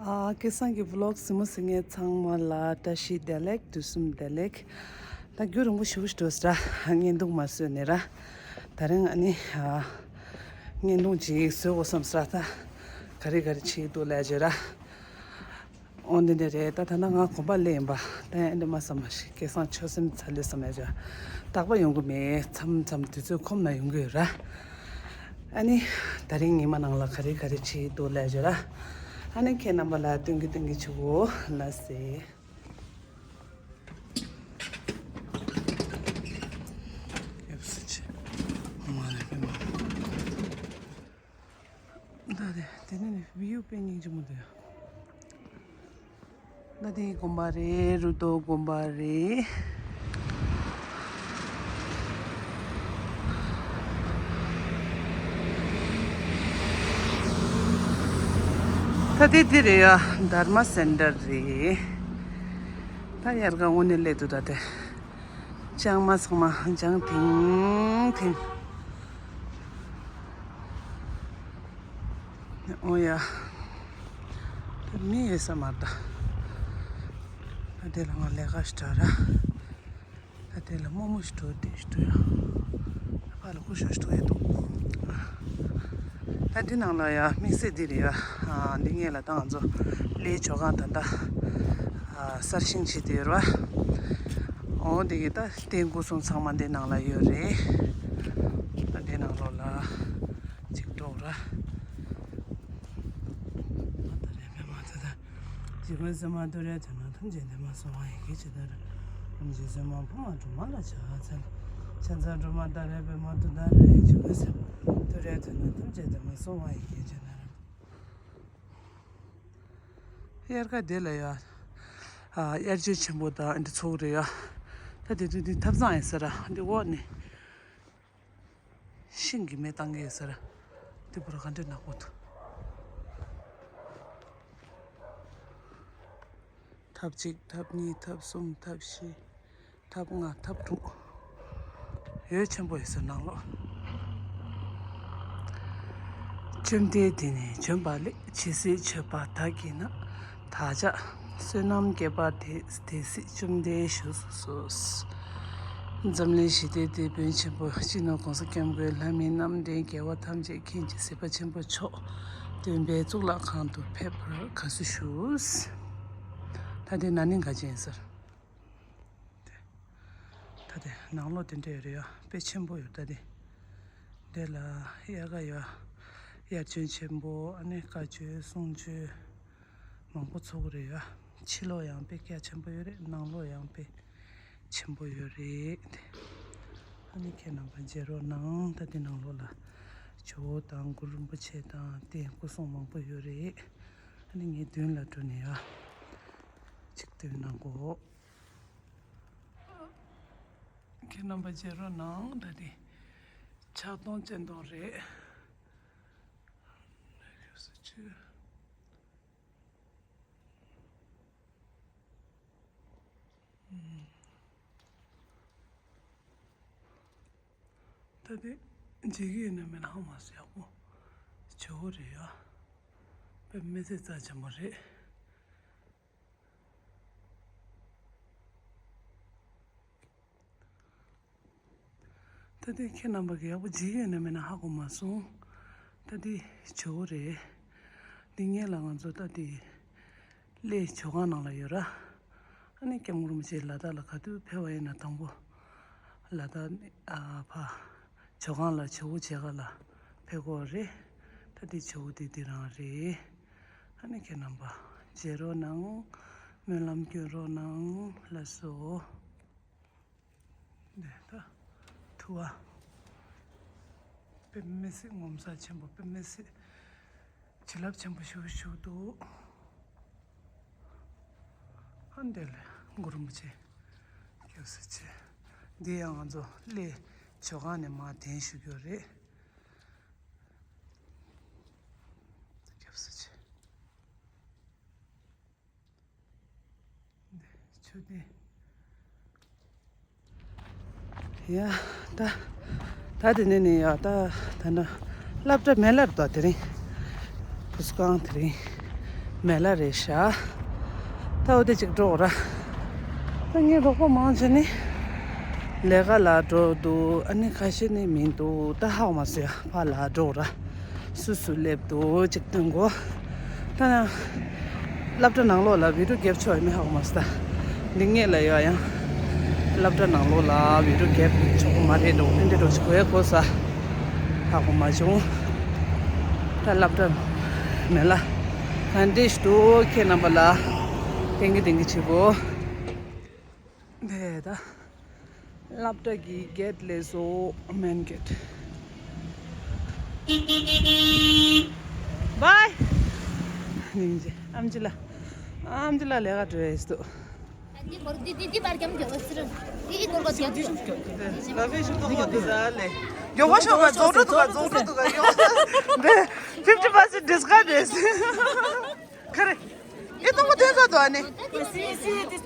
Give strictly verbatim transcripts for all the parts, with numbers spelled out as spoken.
ཨ། སྐལ་བཟང་གི་ཝི་ལོག་གཟིགས་མོ་གཟིགས་མཁན་ཚང་མ་ལ་བཀྲ་ཤིས་བདེ་ལེགས། དུས་གསུམ་བདེ་ལེགས། ད་རྒྱུན་རིང་པོ་ཞེ་པོ་ཞིག་འགྲོ་སོང་ར། བརྙན་ཐུང་མ་བཟོས་ནས་ར། ད་རིང་ཨ་ནི་ཨ། བརྙན་ཐུང་ཅིག་བཟོ་དགོས་བསམ་སོང་ར། ད་ག་རེ་ག་རེ་བྱེད་ཀྱི་འདུག་ལབ་བྱས་ར། འོ་འདི་འདྲ་རེད། ད་ད་ལྟ་ང་དགོན་པ་སླེབས་ཡིན་པ། ད་ཨེ་འདྲ་མ་བསམ་པ་ཞིག་སྐལ་བཟང་ཆོས་སེམས་འཚར་ལོངས་བསམ་ཡ་ཅིག་རྟག་པར་ཡོང་གི་མེད། མཚམས་མཚམས་དུས་ཚོད་ཁོམ་ན་ཡོང་གི་ཡོད་ར། ཨ་ནི་ད་རིང་ཉི་མ་ནང་ལ་ག་རེ་ག་རེ་བྱེད་ཀྱི་འདུག་ལབ་བྱས་ར། ཨ་ནི་ཁྱེད་རྣམ་པ་ལ་སྟོན་གྱི་སྟོན་གྱི་བྱེད་དགོས་ལབ་ཟེར། ཡབ་སྲས་ཆེ། མ་རེད་པས་མ། ད་དེ་དེ་ནས་ནི་བིའུ་དཔེ་སྙིང་རྗེ་མོ་འདུག་ཡ། ད་དེ་དགོན་པ་རེད། རུ་ཏོ་དགོན་པ་རེད། ད་དེ་འདི་རེད་ཡ། དྷརྨ་སེན་ཊར་རེད། ད་དབྱར་ཁ་དངོས་གནས་སླེབས་འདུག་ད་དེ། ལྕང་མ་ཚང་མ་ལྗང་ཐིང་ཐིང་། ཨོ་ཡ། ད་མི་ཡོད་ས་མ་རེད་ད། ད་དེ་ལ་ང་ལས་ཀ་ཞིག་དྲག་ར། ད་དེ་ལ་རྨོ་མོ་ཞིག་འགྲོ་དེ་ཞིག་འགྲོ་ཡ། ད་ཕར་ལ་སྐུ་ཞབས་ཞིག་འགྲོ་ཡ་འདུག་ད་འདི་ནང་ལ་ཡ་དམིགས་བསལ་འདི་རེད་ཡ། ཨ། འདི་སྔོན་ལ་ད་ང་ཚོ་གླེའི་ཇོ་ཁང་ད་ལྟ་ཨ་གསར་བཞེངས་བྱེད་དེ་ཡོད་ར། འོ་འདི་གི་ད་རྟེན་སྐུ་གསུང་ཚང་མ་འདི་ནང་ལ་ཡོད་རེད། ད་འདི་ནང་ལོགས་ལ་ཅིག་འགྲོ་ར། ད་རེས་པས་མ་ད་ད། སྐྱེ་བོ་སེམས་དཔའ་ཐུབ་རེ་ཐོབ་ན་ཐམས་ཅད་བདེ་བར་གསོལ་བ་ཡི་གེ་ཇི་ལྟར། རིན་ཆེན་བསོད་ནམས་ཕ་མ་སྒྲོལ་མ་ལ་ཕྱག་འཚལ། ཕྱག་འཚལ་སྒྲོལ་མ་ད་རེས་པས་མ་ཐུབ་ད་རེས། སྐྱེ་བོ་སེམས་དཔའ་ཐུབ་རེ་ཐོབ་ན་ཐམས་ཅད་བདེ་བར་གསོལ་བ་ཡི་གེ་ཇི་ལྟར། དབྱར་ཁ་དེ་ལ་ཡ། ཨ། དབྱར་སྤྱོད་ཆེན་པོ་དང་འདི་ཚོགས་རེད་ཡ། ད་དེ་དུས་འདི་ཐབ་ཚང་ཡིན་ས་ར། འདི་འོག་ནས། ཤིང་གི་མེ་བཏང་གི་ཡོད་ས་ར། དེ་བར་ག་འདྲ་ནག་པོ་འདུག་ཐབ་གཅིག་ཐབ་གཉིས་ཐབ་གསུམ་ཐབ་བཞི། ཐབ་ལྔ་ཐབ་དྲུག་ཡོད་ཆེན་པོ་ཡོད་ས་ནང་ལོགས། བཅོམ་ལྡན་འདས་ནི་བྱོན་པ་ལེགས། ཇི་སྲིད་མཆོད་པ་བདག་གིས་ན། བདག་ཅག་བསོད་ནམས་བསྐལ་པ་དེ། དེ་སྲིད་བཅོམ་ལྡན་བཞུགས་སུ་གསོལ། འཛམ་གླིང་ཞི་བདེའི་དེད་དཔོན་ཆེན་པོ་སྤྱི་ནོར་༸གོང་ས་༸སྐྱབས་མགོན་ལྷ་མིའི་རྣམ་འདྲེན་རྒྱལ་བ་ཐམས་ཅད་མཁྱེན་ཅིང་གཟིགས་པ་ཆེན་པོ་མཆོག་སྟོན་པའི་གཙུག་ལག་ཁང་དུ་ཕེབས་པར་དགའ་བསུ་ཞུ། ད་དེ་ན་ནིང་ག་ཅན་ཟེར། ད་དེ་ནང་ལོགས་དེ་འདྲ་ཡོད་རེད་ཡ། དཔེ་ཆེན་པོ་ཡོད་ད་དེ། དེ་ལ་དབྱར་ཁ་ཡོད། དབྱར་བྱོན་ཆེན་པོ། ཨ་ནི་བཀའ་ཆོས་གསུང་ཆོས་མང་པོ་ཚོགས་རེད་ཡ། ཕྱི་ལོགས་ཡང་དཔེ་རྒྱ་ཆེན་པོ་ཡོད་རེད། ནང་ལོགས་ཡང་དཔེ་ཆེན་པོ་ཡོད་རེད། ཨ་ནི་ཁྱེད་རྣམ་པ་མཇལ་རོགས་གནང་། ད་དེ་ནང་ལོགས་ལ་ཇོ་བོ་དང་གུ་རུ་རིན་པོ་ཆེ་དང་རྟེན་སྐུ་གསུང་མང་པོ་ཡོད་རེད། ཨ་ནི་ངས་མདུན་ལ་འགྲོ་ནས་ཡ། ཅིག་སྟོན་གནང་གོ། ཁྱེད་རྣམ་པ་མཇལ་རོགས་གནང་། ད་དེ་ཕྱག་སྟོང་སྤྱན་སྟོང་རེད། ད་དེ་མཇལ་གྱི་ཡོད་ན་མེད་ན་ཧ་མ་སོང་། ཡག་པོ་ཇོ་བོ་རེད་ཡ། དཔེ་མི་སྲིད་རྩ་ཆེན་པོ་རེད། ད་ལྟའི་ཁྱེད་རྣམ་པ་གིས་ཡག་པོ་མཇལ་ཡོད་ན་མེད་ན་ཧ་གོ་མ་སོང་། ད་ལྟའི་ཇོ་བོ་རེད། འདི་སྔོན་ལ་ང་ཚོ་ད་ལྟའི་གླེ་ཇོ་ཁང་ནང་ལ་ཡོད་ར། ཨ་ནི་སྐྱབས་མགོན་རིན་པོ་ཆེ་ལ་དྭགས་ལ་ག་དུས་ཕེབས་པ་ཡིན་ན་དང་པོ་ལ་དྭགས་ཨ་ཕ་ཇོ་ཁང་ལ་ཇོ་བོ་མཇལ་ག་ལ་ཕེབས་ཀྱི་ཡོད་རེད། ད་ལྟའི་ཇོ་བོ་དེ་འདི་རང་རེད། ཨ་ནི་ཁྱེད་རྣམ་པ་མཇལ་རོགས་གནང་། སྨོན་ལམ་སྐྱོན་རོགས་གནང་། ལགས་སོ། འདི་ད་ཐུ་བ། དཔེ་མི་སྲིད་ངོ་མཚར་ཆེན་པོ། དཔེ་མི་སྲིད་བྱིན་རླབས་ཆེན་པོ་ཞིག་ཞུགས་འདུག་ཨ་འདི་ལས་གུ་རུ་རིན་པོ་ཆེ་སྐྱབས་སུ་མཆི། འདི་ཡང་ང་ཚོ་གླེ་ཇོ་ཁང་ནས་མར་གདན་ཞུ་རྒྱུ་རེད། སྐྱབས་སུ་མཆི། མཆོད་རྟེན། ཡ། ད་ད་དེ་ནས་ནས་ཡ། ད་ད་ན་སློབ་གྲྭ་མེད་སླར་དོ་དེ་རིང་། ཕུ་སུ་ཁང་དེ་རིང་ མེ་ལ་རེད་ཤག་ད་འོ་དེ་ཅིག་འགྲོ་ར། ད་ངའི་རོགས་པ་མང་ཆེ་ནི་ལས་ཀ་ལ་འགྲོ་འདུག་ཨ་ནི་ཁ་ཤས་ནི་མི་འདུག་ད་ཧ་གོ་མ་སོང་ཡ། ཕར་ལ་འགྲོ་ར། སུ་སུ་སླེབས་འདུག་ཅིག་སྟོན་གོ། ད་ན་སློབ་གྲྭ་ནང་ལོགས་ལ་བི་ཌིའོ་རྒྱབ་ཆོག་ཡོད་མེད་ཧ་གོ་མ་སོང་། ད་འདི་ངེད་ལ་ཡོད་ཡང་། སློབ་གྲྭ་ནང་ལོགས་ལ་བི་ཌིའོ་རྒྱབ་ཆོག་གི་མ་རེད་འགྲོ། ཨེ་འདྲ་འགྲོ་ཅིག་གོ་ཡ་གོ་ས་ཧ་གོ་མ་བྱུང་། ད་སློབ་གྲྭ་མེ་ལ་ག་འདྲ་ཞིག་འདུག་ཁྱེད་རྣམ་པ་ལ་བསྟན་གི་བསྟན་གི་བྱེད་གོ། དེ་ད། སློབ་གྲྭ་གི་གེ་ཊི་ལས་བཟོ། མེན་གེ་ཊི། བའི། ཨམ་ཆི་ལགས། ཨམ་ཆི་ལགས་ལས་ཀ་འགྲོ་ཡས་འདུག་འདི་འདི་འདི་འདི་པར་ཀྱང་མགྱོགས་ཟེར། འདི་འདི་སྐོར་ག་ཚོད་འདི་ཤུགས་མགྱོགས་འདི་ལ་བའི་ཤུགས་མགྱོགས་འདི་ལ་ལས། མགྱོགས་པོ་ཤོག་ག་རྫོགས་འགྲོ་འདུག་ག་རྫོགས་འགྲོ་འདུག་ག་མགྱོགས་པོ་ཤོག་འདི་ཕིབ་ཊི་པར་སེན་ཊི་ཌི་སི་ཀའུན་ཊི་རེད། ག་རེ། ཨེ་ཏོ་མོ་དེ་ཚོ་དོ་ཨ་ནི། སུའི་དངོས་གནས་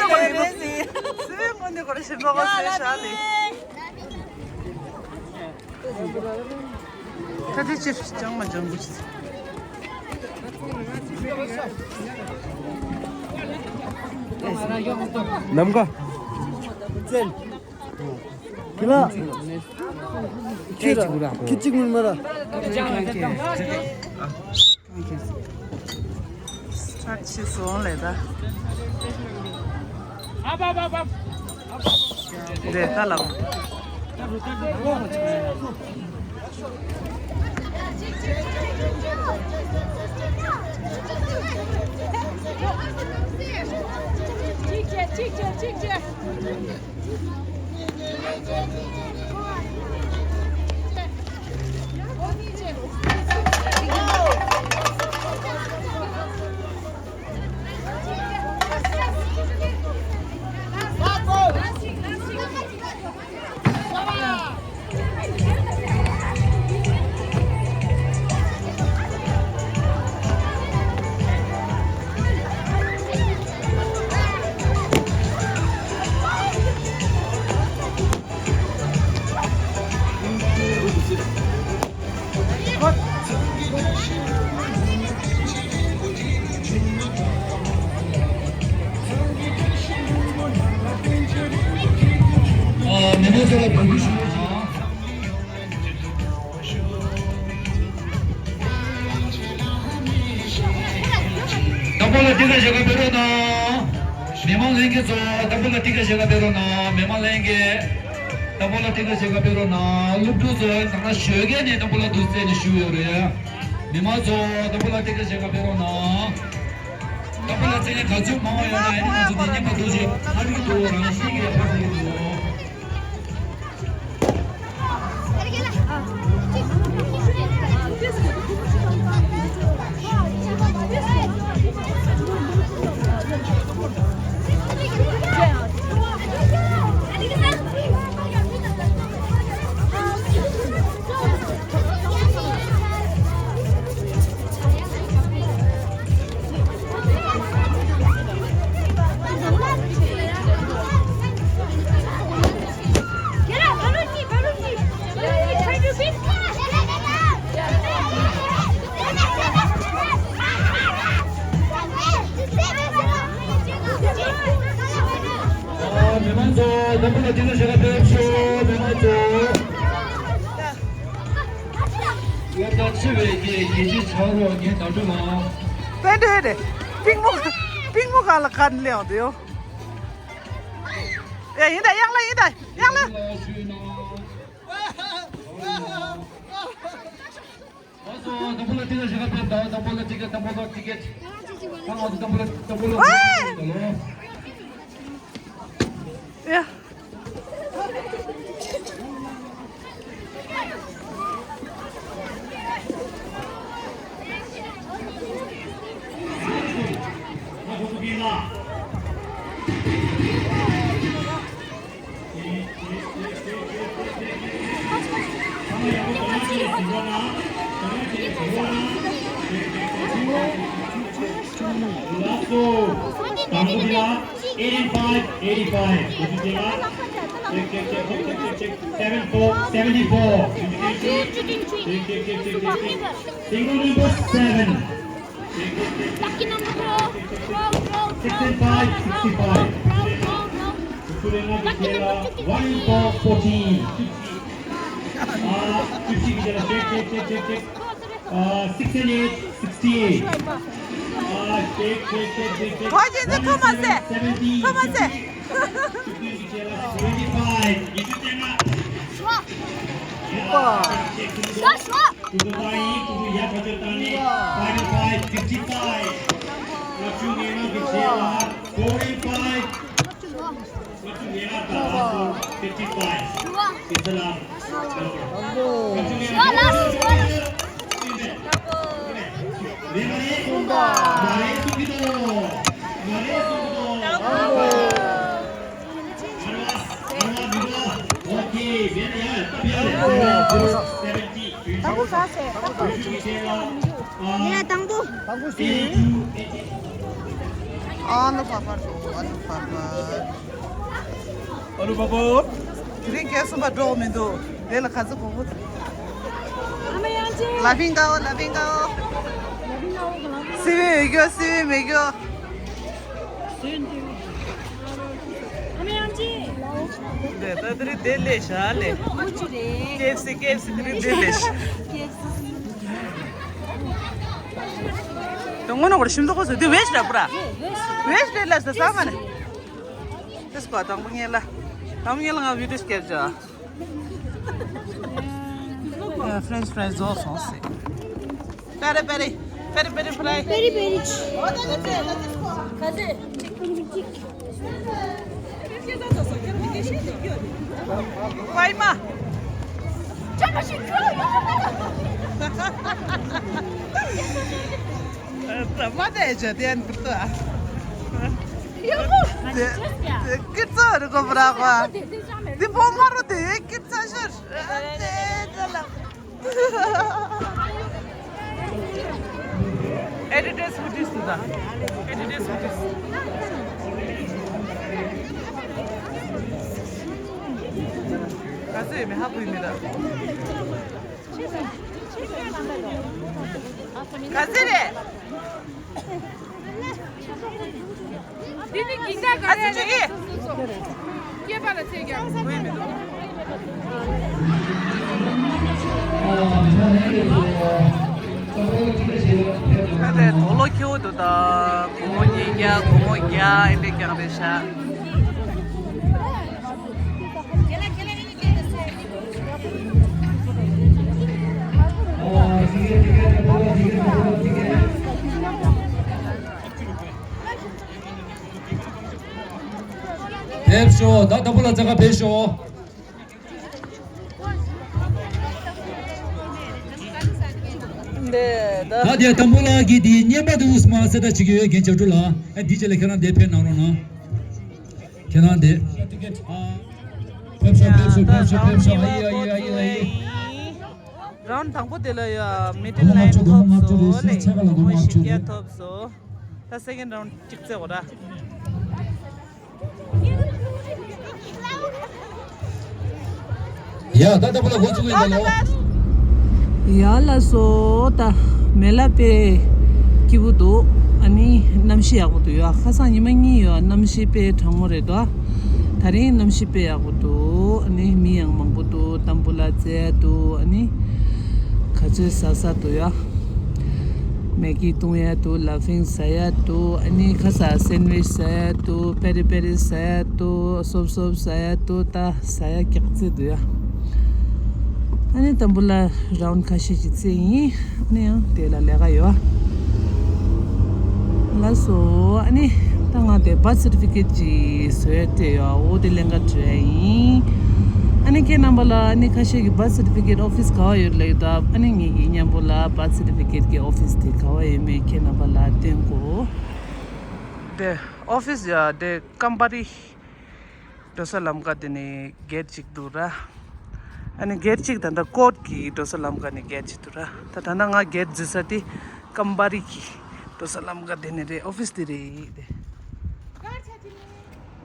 གོ་རེ་ཞིག་ལོག་སུའི་དངོས་གནས་གོ་རེ་ཞིག་ལོག་སུའི་ཤ་ལེ། ད་དེ་ཅིར་ཅང་མ་ཅང་གུ། ནམ་མཁའ། བཙན། གི་ལ། ཁྱི་ར། ཁྱི་གཅིག་མིན་མ་ར། ཁྱི་སོང་ལེ་ད། རེད་ད་ལབ། གཅིག་བྱས་གཅིག་བྱས་གཅིག་བྱས། ཨ། མི་མང་ཚོ་ལ་དགོངས་དག་ཞུ་རོགས་གནང་། དང་པོ་ལ་ཐུགས་རྗེ་ཆེ་བཀའ་དྲིན་སྐྱོང་གནང་། མི་མང་ལྷན་རྒྱས་ཚོ་དང་པོ་ལ་ཐུགས་རྗེ་ཆེ་བཀའ་དྲིན་སྐྱོང་གནང་། མི་མང་ལྷན་རྒྱས་དང་པོ་ལ་ཐུགས་རྗེ་ཆེ་བཀའ་དྲིན་སྐྱོང་གནང་། སློབ་ཕྲུག་ཚོ་ནང་ན་ཞོགས་ཀས་ནས་དང་པོ་ལ་འདུག་སེ་ནས་བཞུགས་ཡོད་རེད། མི་མང་ཚོ་དང་པོ་ལ་ཐུགས་རྗེ་ཆེ་བཀའ་དྲིན་སྐྱོང་གནང་། དང་པོ་ལ་རྩེད་མཁན་ག་ཚོད་མང་བ་ཡོད་ན་ཨ་ནི་ང་ཚོ་འདི་ཉིན་མ་འདུག་ཅེས་ཧ་རིག་འདུག་རང་བཞིན་གྱིས་ཧ་རིག་འདུག་མི་མང་ཚོ་དང་པོ་ལ་དེ་ལ་ཞེ་དྲག་ཕེབས་ཤོག་མི་མང་ཚོ། ཡ་ད་ཆེ་བའི་གི་ཡིད་ཆེས་བྱ་རོགས་ངས་ད་དུ་མ། པན་ཏེ་རེད། པིང་མོ། པིང་མོ་གང་ལ་གར་ལེན་འདུག་ཡོ། ཨེ་ཡིན་ད་ཡང་ལ་ཡིན་ད་ཡང་ལ། ཨ་ཙོ། དང་པོ་ལ་ཏི་ཀེ་ཞིག་ག་ཕེབས་དང་། དང་པོ་ལ་ཏི་ཀེ། དང་པོ་ལ་ཏི་ཀེ། དང་པོ་ལ་ཏི་ཀེ། ཨ་ཙོ། དང་པོ་ལ། དང་པོ་ལ་ཏི་ཀེ། ཡ། Last four. Eighty-five, eighty-five. Check, check, check, check, check, check, check. Seven four, seventy-four. Check, check, check, check, check, check. Single number seven. Check, check, check, check, check, check, check. Lucky number four. Six and five, sixty-five. Lucky number fifty-five. One and four, fourteen. Uh, fifty, check, check, check, check, check. Uh, six and eight, sixty-eight. Uh, check, check, check, check, check. One and seven, seventy. Twenty-five. Joshua. Joshua. Five and five, fifty-five. Four and five. Fifty-five. Islam. ཨ་ལོ་བྷ་བྷ་རོ། ཨ་ལོ་བྷ་བྷ། ཨ་ལོ་བྷ་བྷ། དེ་རིང་རྒྱལ་གསུམ་པ་འགྲོ་མི་འདུག་དེ་ལ་ག་ཚོད་གོ་གོ། ལ་ཕིང་ཀའོ། ལ་ཕིང་ཀའོ། སི་བི་མེད་གྱོ། སི་བི་མེད་གྱོ། དེ་ད་དེ་རིང་དེ་ལས་ཤ་ལས། ཀེ་ཨེཕ་སི། ཀེ་ཨེཕ་སི་དེ་རིང་དེ་ལས་ཤ། དེ་སྔོན་ནས་ཁོ་ར་ཤིམ་ཏོག་ཁོ་ཚོ་དེ་ཝེཇ་ར་པུ་ར། ཝེཇ་རེད་ལ་ཟ་ས་མ་ནི། དེ་སྐོར་དང་པོ་ངེད་ལ། དང་པོ་ངེད་ལ་ང་བི་ཌིའོ་སྐྱེལ་བྱ། ཕྲེན་ཆི་ཕྲའི་རྫོགས་སོང་ཟེར། པེ་རི་པེ་རི། པེ་རི་པེ་རི་ཕྲའི། པེ་རི་པེ་རི། ག་ཚོད། ཝའི་མ། ད་མ་དེ་ཇ་དེ་ཡན་པུར་ཏོ། དེ་དེ་ཀི་ཙོ་རུ་གོ་བ་ར་གོ། དེ་བོ་མ་རུ་དེ་ཀི་ཙ་ཤར། དེ་དེ་ལ། Adidas hoodies དུ་ད། Adidas hoodies། ག་ཚོད་ཡོད་མེད་ཧ་གོ་ཡི་མེད་ད། ག་ཚོད་རེད། འདི་ནི་གིང་ད་ག་རེ་རེད། སྐྱེས་པ་ལ་ཚེ་རྒྱག་ད་དེ་དོ་ལོ་ཁྱེའུ་དུ་ད་སྒོར་མོ་ཉིས་བརྒྱ། སྒོར་མོ་བརྒྱ་ཨེ་འདྲས་རྒྱག་རེད་ཤག་ཕེབས་ཤོག་ད་དང་པོ་ལ་འཛེག་ག་ཕེབས་ཤོག་འདི་ད། ད་དེ་དང་པོ་ལ་གི་དེ་བརྙན་པར་དུ་སྨ་སེ་ད་ཅིག་ཡོད་རྒན་ཆབ་ཀྲུ་ལ། ཨ་དེ་ཅི་ལ་ཁྱེད་རང་དེ་ཕེབས་གནང་རོགས་གནང་། ཁྱེད་རང་དེ། ཕེབས་ཤོག་ཕེབས་ཤོག་ཕེབས་ཤོག་ཕེབས་ཤོག་ཨ་ཡེ་ཨ་ཡེ་ཨ་ཡེ་ཨ་ཡེ། རའུན་ཌི་དང་པོ་དེ་ལ་ཡ་མི་ཌལ་ལའིན་ཐོབ་སོང་ལེ། སྒོར་མོ་བཞི་བརྒྱ་ཐོབ་སོང་། ད་སེ་ཀེན་ཌི་རའུན་ཌི་གཅིག་བཙལ་བ་ར། ཡ་ད་ལྟ་བུ་ལ་འགོ་བཙུགས་ཡིན་ད་ལོ། ཡ་ལ་སོ་ད་མེ་ལ་དཔེ་སྐྱིད་པོ་འདུག་ཨ་ནི་གནམ་གཤིས་ཡག་པོ་འདུག་ཡ་ཁ་སང་ཉི་མ་གཉིས་ཡོད་གནམ་གཤིས་དཔེ་གྲང་མོ་རེད་དོ། ད་རིང་གནམ་གཤིས་དཔེ་ཡག་པོ་འདུག་ཨ་ནི་མི་ཡང་མང་པོ་འདུག་ཏམ་བུ་ལ་རྩེ་ཡ་འདུག་ཨ་ནི་ག་ཚོད་ཟ་ས་འདུག་ཡ། མེ་གི་བཏུང་ཡ་འདུག་ལ་ཕིང་ཟ་ཡ་འདུག་ཨ་ནི་ཁ་ས་སེན་ཝིཆ་ཟ་ཡ་འདུག་པེ་རི་པེ་རི་ཟ་ཡ་འདུག་སོབ་སོབ་ཟ་ཡ་འདུག་ད་ཟ་ཡ་སྐྱག་རྫི་འདུག་ཡ། ཨ་ནི་དང་པོ་ལ་རའུན་ཁ་ཤས་ཤིག་རྩེ་ཡིན། ཨ་ནི་ཡང་དེ་ལ་ལས་ཀ་ཡོད། ལགས་སོ། ཨ་ནི་ད་ང་དེ་བར་ཐི་སར་ཊི་ཕི་ཀེཊ་ཅིག་བཟོ་ཡ་སྤྲད་ཡོད། འོ་དེ་ལེན་ག་འགྲོ་ཡ་ཡིན། ཨ་ནི་ཁྱེད་རྣམ་པ་ལ་ཨ་ནི་ཁ་ཤས་ཀྱི་བར་ཐི་སར་ཊི་ཕི་ཀེཊ་ཨོ་ཕི་སི་ག་བ་ཡོད་ལབ་ཡོད་ད། ཨ་ནི་ངེད་ཀྱི་མཉམ་པོ་ལ་བར་ཐི་སར་ཊི་ཕི་ཀེཊ་གི་ཨོ་ཕི་སི་དེ་ག་བ་ཡོད་མེད་ཁྱེད་རྣམ་པ་ལ་སྟོན་དགོས། དེ་ཨོ་ཕི་སི་ཡ་དེ་ཀམ་པ་རི་འགྲོ་ས་ལམ་ཀ་དེ་ནས་གེཊ་གཅིག་འདུག་ར། ཨ་ནི་གེཊ་གཅིག་ད་ལྟ་ཀོརཊ་གི་འགྲོ་ས་ལམ་ཀ་ནས་གེཊ་གཅིག་འདུག་ར། ད་ད་ལྟ་ང་གེཊ་འཛུལ་ས་དེ་ཀམ་པ་རི་གི་འགྲོ་ས་ལམ་ཀ་དེ་ནས་རེད། ཨོ་ཕི་སི་དེ་རེད་དེ།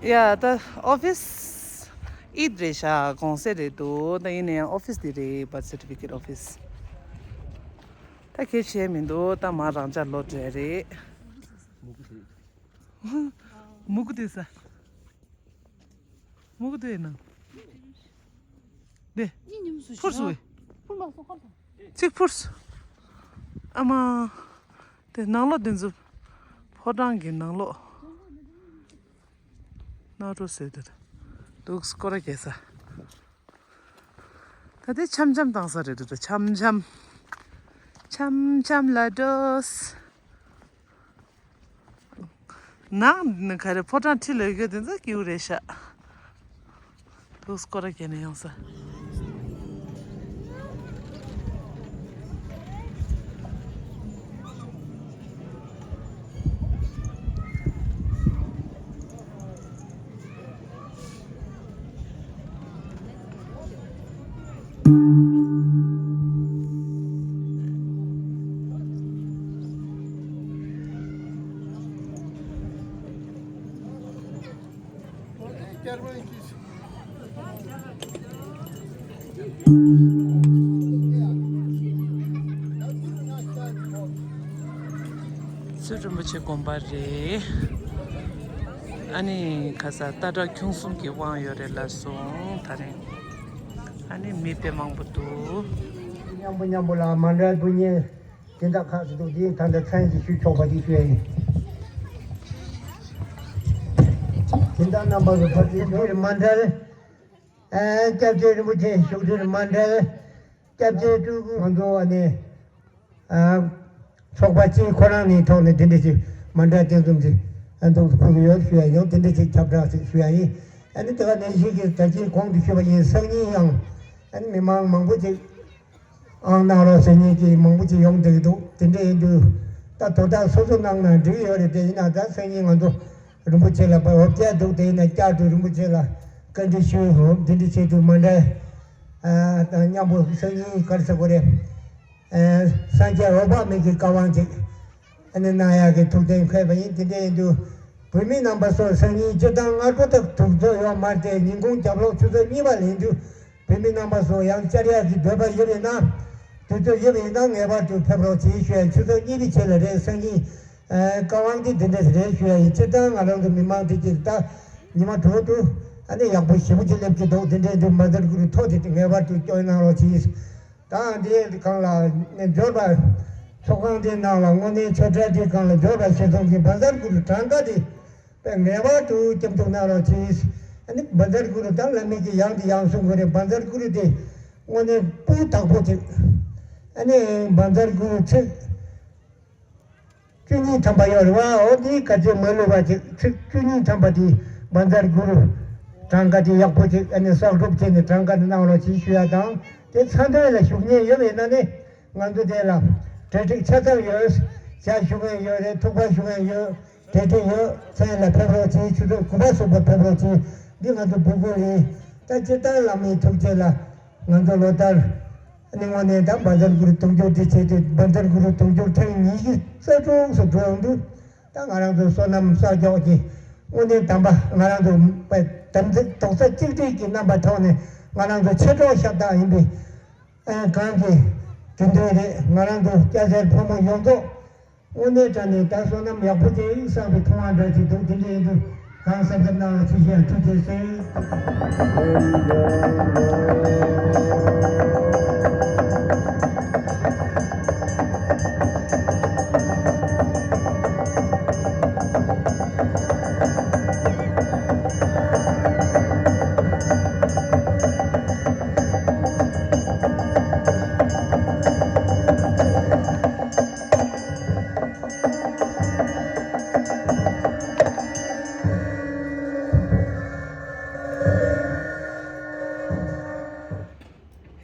ཡ་ད་ཨོ་ཕི་སི་ ཨིད་རེད་ཤག་གོང་ས་རེད་འདུག་ད་ཡིན་ན་ཡང་ཨོ་ཕིས་འདི་རེད། བར་ཐི་སར་ཊི་ཕི་ཀེཊ་ཨོ་ཕིས། ད་གལ་ཆེ་མི་འདུག་ད་མ་རང་ཅག་ལོ་འདྲ་རེད། མུ་གུ་དེ་ས། མུ་གུ་དེ་ན། དེ། ཕུར་སུ་བས། ཚིག་ཕུར་སུ། ཨ་མ། དེ་ནང་ལོགས་དེ་ཚོ། ཕོ་བྲང་གི་ནང་ལོགས། ནང་རུ་ཟེར་དེ། འདུག་སྐོར་ར་རྒྱག་ས། ད་དེ་འཆམ་འཆམ་བཏང་ས་རེད་འདུག་འཆམ་འཆམ། འཆམ་འཆམ་ལ་འགྲོ། ནང་ནི་ག་རེ་ཕོ་བྲང་ཁྲི་ལ་ཡོད་དེ་ཚོ་སྐྱིད་པོ་རེད་ཤག་འདུག་སྐོར་ར་རྒྱག་ནས་ཡོང་ས། ཚུལ་རིན་པོ་ཆེ་དགོན་པ་རེད། ཨ་ནི་ཁ་ས་སྟག་བྲག་ཁྱུང་གསུམ་གྱི་དབང་ཡོད་རེད་ལབ་སོང་ད་རིང་། ཨ་ནི་མི་དཔེ་མང་པོ་འདུག་མཉམ་པོ་མཉམ་པོ་ལ་མཎྜལ་འབུལ་མཁན་དེ་འདྲ་ཁག་ཅིག་འདུག་དེ་ད་ལྟ་མཚན་ཞིག་ཞུ་ཆོག་པ་དེ་ཞུ་ཡ་ཡིན། དེ་འདྲ་རྣམ་པ་གི་བར་དུ་འདིར་མཎྜལ། ཨ། སྐྱབས་རྗེ་རིན་པོ་ཆེ་བཞུགས་ཁྲིར་མཎྜལ། སྐྱབས་རྗེ་སྤྲུལ་སྐུ་ང་ཚོ་ཨ་ནི། ཨ། ཚོགས་པ་སྤྱིའི་ཁོ་རང་ནས་ཐོག་ནས་དེ་འདྲ་ཞིག་མཎྜལ་སྟོན་ཚུལ་ཅིག་ཨ་འདུག་ཕུལ་གྱི་ཡོད་ཞུ་ཡ་ཡང་དེ་འདྲ་ཞིག་ཁྱབ་བསྒྲགས་ཤིག་ཞུ་ཡ་ཡིན། ཨ་ནི་དེ་ག་ནང་བཞིན་གྱི་ད་ཅི་གོང་དུ་ཞུས་པ་ཡིན། སང་ཉིན་ཡང་ཨ་ནི་མི་མང་མང་པོ་ཅིག་ཨང་གནང་རོགས་ཟེར་མཁན་གྱི་མང་པོ་ཅིག་ཡོང་བསྡད་ཀྱི་འདུག་དེ་འདྲ་ཡིན་དུས་ད་དོ་བདག་སོ་སོ་གནང་ན་འགྲིག་ཡོད་རེད། དེ་ཡིན་ན་ད་སང་ཉིན་ང་ཚོ་རིན་པོ་ཆེ་ལ་འོ་བརྒྱལ་འདུག་དེ་ཡིན་ན་བསྐྱར་དུ་རིན་པོ་ཆེ་ལ་བཀའ་འདྲི་ཞུ་འོ་འདི་འདྲ་བྱེད་དུས་མཎྜལ་དང་མཉམ་པོ་སང་ཉིན་ག་རེ་ཟེར་དགོས་རེད། སངས་རྒྱས་འོད་དཔག་མེད་ཀྱི་བཀའ་དབང་ཅིག་ཨ་ནི་གནང་ཡག་གི་ཐུགས་གཏན་འཁོད་པ་ཡིན། དེ་འདྲ་ཡིན་དུས་བོད་མི་རྣམ་པ་ཚོ་སང་ཉིན་སྤྱིར་བཏང་སྔ་དྲོ་དག་དུས་ཚོད་ཡོད་མ་རེད་དེ། ཉིན་གུང་རྒྱབ་ལོག་ཆུ་ཚོད་གཉིས་པ་ལ་ཡིན་དུས་བོད་མི་རྣམ་པ་ཚོ་ཡང་བཅར་ཡག་གི་འདོད་པ་ཡོད་པ་ཡིན་ན། དུས་ཚོད་ཡོད་པ་ཡིན་ན་ངེས་པར་དུ་ཕེབས་རོགས་བྱེད་ཞུ་ཡ། ཆུ་ཚོད་གཉིས་པའི་རྗེས་ལ་རེད། སང་ཉིན་ཨ་བཀའ་དབང་གིས་འདི་འདྲ་རེད་ཞུ་ཡ་ཡིན། སྤྱིར་བཏང་ང་རང་ཚོ་མི་མང་དེ་གྱིས་ད་ཉི་མ་དྲུག་ཏུ་ཨ་ནི་ཡག་པོ་ཞེ་པོ་ཅིག་སླེབས་ཀྱི་འདུག་དེ་འདྲའི་འདུག་བཛྲ་གུ་རུ་ཐོག་དེ་ངེས་པར་དུ་སྐྱོན་གནང་རོགས་གྱིས། ད་འདི་སྒང་ལ་ནས་འབྱོར་པ། ཚོགས་ཁང་འདི་ནང་ལ་དངོས་གནས་ཆོས་གྲྭ་འདི་སྒང་ལ་འབྱོར་པ་ཞེ་ཚོགས་ཀྱི་བཛྲ་གུ་རུ་གྲངས་ཀ་འདི་དཔེ་ངེས་པར་དུ་སྐྱབས་འཇུག་གནང་རོགས་གྱིས། ཨ་ནི་བཛྲ་གུ་རུ་དང་བླ་མེད་ཀྱི་ཡང་འདི་ཡང་གསུང་དགོས་རེད། བཛྲ་གུ་རུ་འདི་དངོས་གནས་སྤུས་དག་པོ་ཅིག་ཨ་ནི་བཛྲ་གུ་རུ་ཚིག་བཅུ་གཉིས་ཐམ་པ་ཡོད་རེད་བ། འོ་དེའི་ག་ཚོད་མ་ལུས་པ་ཅིག་ཚིག་བཅུ་གཉིས་ཐམ་པ་དེ་བཛྲ་གུ་རུ་གྲངས་ཀ་དེ་ཡག་པོ་ཅིག་ཨ་ནི་གསོག་སྒྲུབ་བྱས་ནས་གྲངས་ཀ་དེ་གནང་རོགས་ཞེས་ཞུ་ཡ་དང་། དེ་ཚང་འདོན་ལ་ཞུགས་མཁན་ཡོད་པ་ཡིན་ན་ནི་ང་ཚོ་དེ་ལ་གྲ་སྒྲིག་ཆ་ཚང་ཡོད། ཇ་ཞུ་མཁན་ཡོད་རེད། ཐུག་པ་ཞུ་མཁན་ཡོད། གྲ་སྒྲིག་ཡོད། མཚན་ལ་ཕེབས་རོགས་ཞེས། ཆུ་ཚོད་དགུ་པ་གསུམ་པ་ཕེབས་རོགས་ཞེས། འདི་ང་ཚོ་འབོད་སྐུལ་ཡིན། ད་སྤྱིར་བཏང་བླ་མའི་ཐུགས་རྗེ་ལ་ང་ཚོ་ལོ་ལྟར་ཨ་ནི་དངོས་གནས་ད་བཛྲ་གུ་རུ་དུང་ཕྱུར་འདི་བྱས་ཏེ་བཛྲ་གུ་རུ་དུང་ཕྱུར་ཐེངས་ཉི་ཤུ་རྩ་དྲུག་སུ་འགྲོ་ཡོང་དུས། ད་ང་རང་ཚོའི་བསོད་ནམས་བསགས་འཇོག་གི་དངོས་གནས་དམ་པ་ང་རང་ཚོ་དམ་ཚིག་རྡོག་རྩ་གཅིག་སྒྲིལ་གྱི་རྣམ་པ་ཐོག་ནས་ང་རང་ཚོ་མཆེད་གྲོགས་ཤ་སྟག་ཡིན་པའི་ཨ་གང་གི་དགེ་འདུན་རེད། ང་རང་ཚོ་སྐྱ་སེར་ཕོ་མོ་ཡོངས་རྫོགས་དངོས་གནས་དྲང་གནས་ད་བསོད་ནམས་ཡག་པོ་ཅིག་བསགས་པའི་མཐོང་བ་འདྲ་ཞིག་འདུག་དེ་འདྲ་ཡིན་དུས་གང་གཟབ་གཟབ་གནང་བ་ཞུ་ཞུ་ཡ། ཐུགས་རྗེ་ཆེ།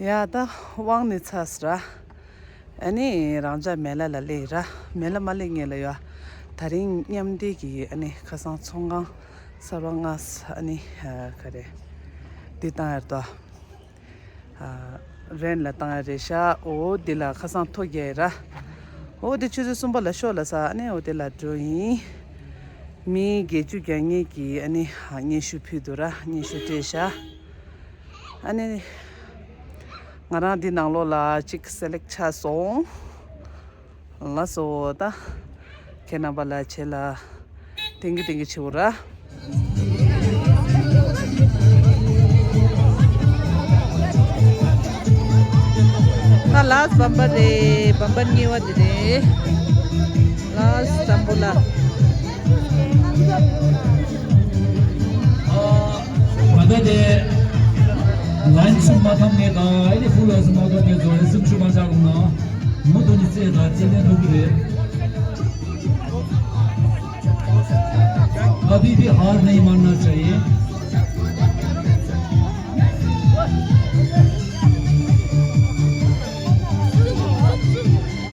ཡ་ད་དབང་ནི་ཚར་སོང་ར། ཨ་ནི་རང་ཅག་མེ་ལ་ལ་སླེབས་ར། མེ་ལ་མ་སླེབས་སྔོན་ལ་ཡ། ད་རིང་མཉམ་འདྲེས་ཀྱི་ཨ་ནི་ཁ་སང་ཚོང་ཁང་གསར་པ་ལྔ་ས་ཨ་ནི་ག་རེ། འདི་བཏང་ཡར་དོ། རེན་ལ་བཏང་ཡ་རེད་ཤག་འོ་འདི་ལ་ཁ་སང་ཐོ་རྒྱག་ཡ་ར། འོ་འདི་ཆུ་ཚོད་གསུམ་པ་ལ་ཤོག་ལ་ས་ཨ་ནི་འོ་འདི་ལ་འགྲོ་ཡིན། མི་བརྒྱད་ཅུ་གྱ་ལྔ་གི་ཨ་ནི་སྙན་ཞུ་ཕུལ་འདུག་ར། སྙན་ཞུ་སྤྲད་ཤག་ཨ་ནི། ང་རང་འདི་ནང་ལོགས་ལ་གཅིག་སེ་ལེག་ཆགས་སོང་། ལགས་སོ་ད། ཁྱེད་རྣམ་པ་ལ་བྱེད་ལ། ཏིང་གི་ཏིང་གི་བྱེད་འོ་ར། ད་ལཱསྚ་བམ་པར་རེད། བམ་པར་གཉིས་པ་དེ་རེད། ལཱསྚ་ཙམ་པོ་ལ། ད་ལྟ་དེ་ལན་ཆུ་མ་ཐམ་ནས་དང་ཨེ་ནི་ཧྥུ་ལ་སུ་མ་ཐམ་ནས་ཚོ་རེ་སུམ་ཆུ་མ་ཆག་རུང་ན་མུ་དུ་ནི་རྩེ་དང་རྩེ་ནས་འདུག་གི་རེད། ཨ་བི་བི་ཧར་ནས་མར་ན་ཆ་ཡིན།